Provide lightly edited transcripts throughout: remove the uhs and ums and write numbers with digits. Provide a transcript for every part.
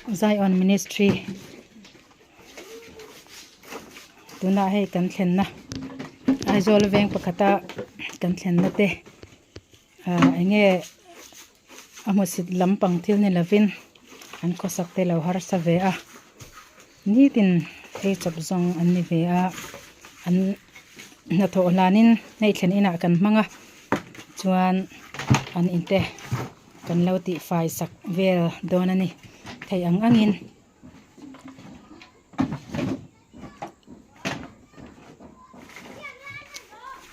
Zion Ministry tunah hei kan thlenna Aizawl veng pakhata kan thlenna te ah eng nge a hmusit lampang thil ni lovin an khawsak te lo harsa ve a nitin ei chawp zawng an ni ve a an hnathawh hlanin hei thlen inah kan hmang a chuan an in te kan lo tih fai sak vel dawn a ni thei ang angin.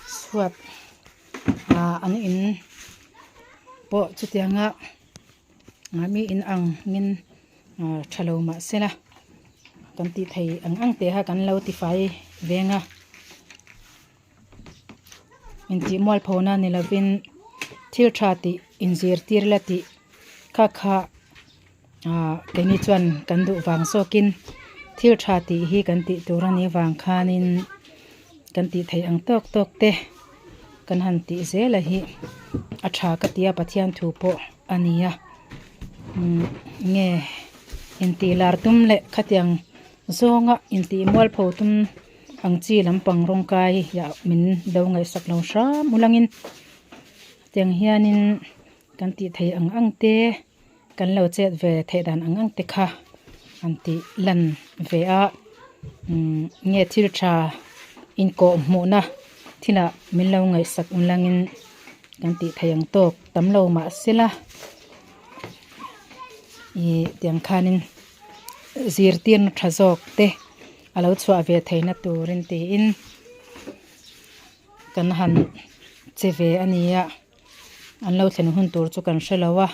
Chhuat ah an in pawh chutianga ah mi in ang in ah tha lo mah sela kan tih thei ang ang teh kha kan lo tifai veng a intih mualpho na ni lovin thil tha tih inzirtir la tih kha kha ah keini chuan kan duh vang zawkin thil tha tih hi kan tih tur a nih vang khanin kan tih theih ang tawk tawk te kan han tih zel a hi a tha ka ti a Pathian thu pawh a ni a umm nge intih lar tum leh khatiang zawnga intih mualpho tum ang chi lampang rawng kai ah min lo ngaihsak lo hram ulangin tiang hianin kan tih theih ang ang te kan lo chet ve theih dan ang ang te kha an tih lan ve a umm nge thil tha inkawh hmuhna thilah min lo ngaihsak ulangin kan tih theih ang tawk tam lo mah sela ih tiang khanin zirtirna tha zawk te a lo chhuah ve theihna turin tiin kan han che ve a ni a. An lo thlen hun tur chu kan hre lo a.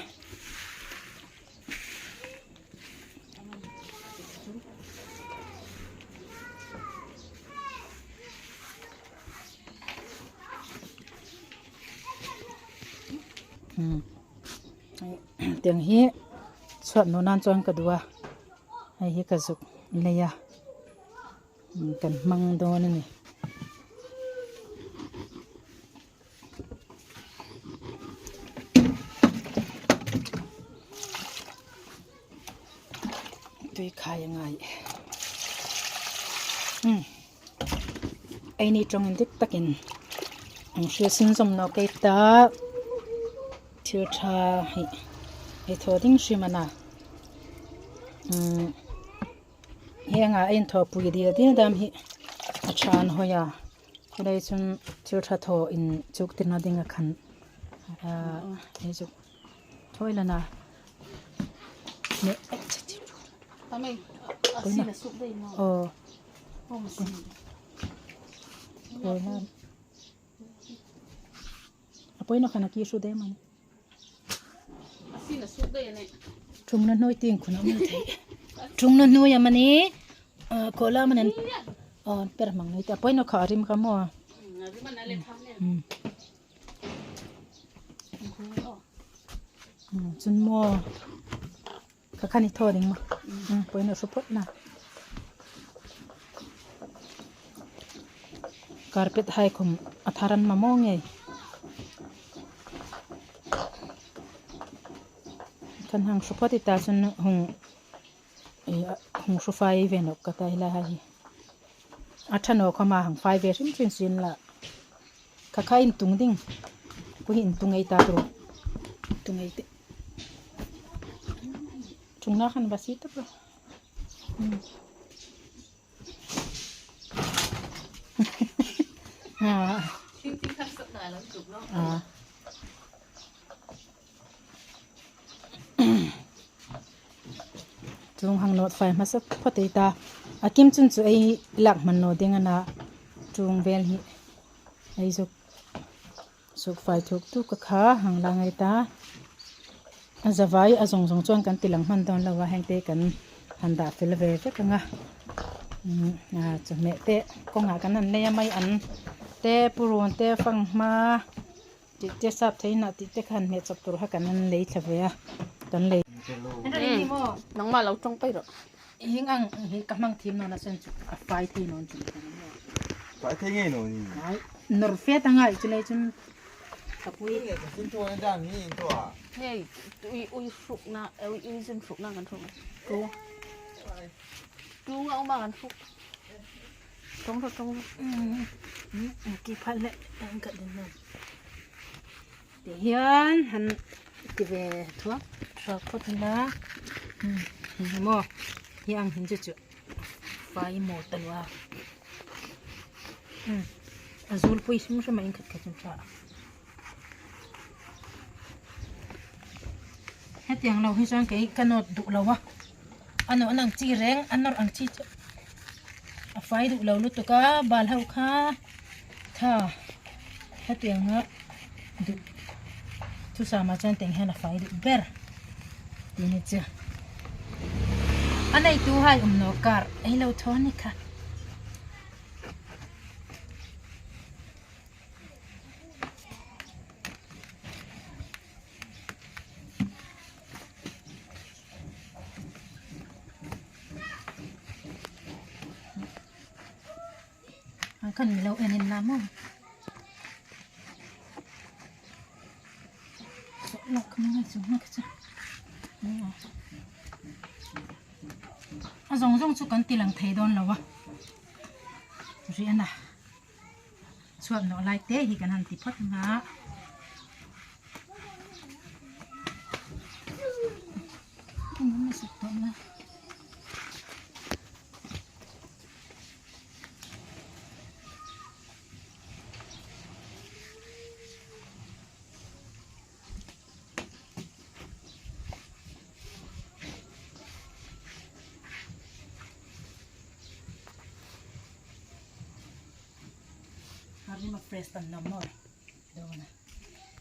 Tiang hi chhuat hmuh nan chuan ka duh a hei hi ka zuk lei a kan hmang dawn a ni. Tui khai a ngai umm eini tawngin dik takin an hria sin zawm nawk ei ta thil tha hi ei thaw ding hrim a na umm. Hengah a inthawhpui dil dil dam hi a tha an hawi a khawlai chuan thil tha thaw in chuk tirna ding a khan ahh hei chu thawi lana aw a pawina khan a ki hru daih mai. Thumna hnuai ting khun a awm thei thumna hnuai a mani ah khawh la man an aw per mang nei te a pawina kha a rim kha maw chun maw kha khan i thaw ding maw pawina hru phawt na carpet hai khum a thar an mamawh ngei. Kan hang hru phawt i ta chuan hung ih hung hru fai ve nawk ka ta helai hai hi a tha nawk a mah hang fai ve hrim hrim sin lah kha kha in tung ding ku hi in tung ei ta tur tung ei teh chung na khan va si tawp a Chung hang nawt fai hmasa phawt ei ta a kim chun chu ei lak hman lo ding a na chung vel hi ei zuk suk fai thuk tuk a kha hang la ngai ta a zavai a zawng zawng chuan kan ti lang hman dawn lo a heng te kan han dah fel ve vek ang a chawhmeh te kawngah kan han lei a mai an te purun te fanghma. Tih te sap thei inah tih te khan hmeh chawp tur kha kan an lei thla ve a kan lei. Nangmah lo tawng paih rawh. Hing ang hi ka hmang thim nawn a chuan chu a fai thei nawn chu. Fai thei ngei nawn ni. Ai nawr fet anga i chulai chun. Ka pui. Hei ui ui hruk na ui ui zun hruk na kan hruk tu tu nga uma kan hruk tong ro tong ro ki phal le ang ka din na ti hian han ti ve thuak thuak phawt na mo hi ang hin chu chu fai mo talwa a zul pui hrim hrim a in khat khat chu tha Hetiang lo hi chuan kei ka nawt duh lo a, a nawhna ang chi reng a nawrh ang chi chu a fai duh lo lutuk a, bal ho kha tha hetianga duh thusam ah chuan tiang hian a fai duh ber tih ni chu a neitu hai awm lo kar ei lo thaw a ni kha. Ang khan milo en in la maw sawh lawk kha ngai chung na kha chu a zawng zawng chu kan ti lang thei dawn lo a riahna. Chhuat nawh lai te hi kan han ti phawt ang a. A rim a fresh tan lo maw.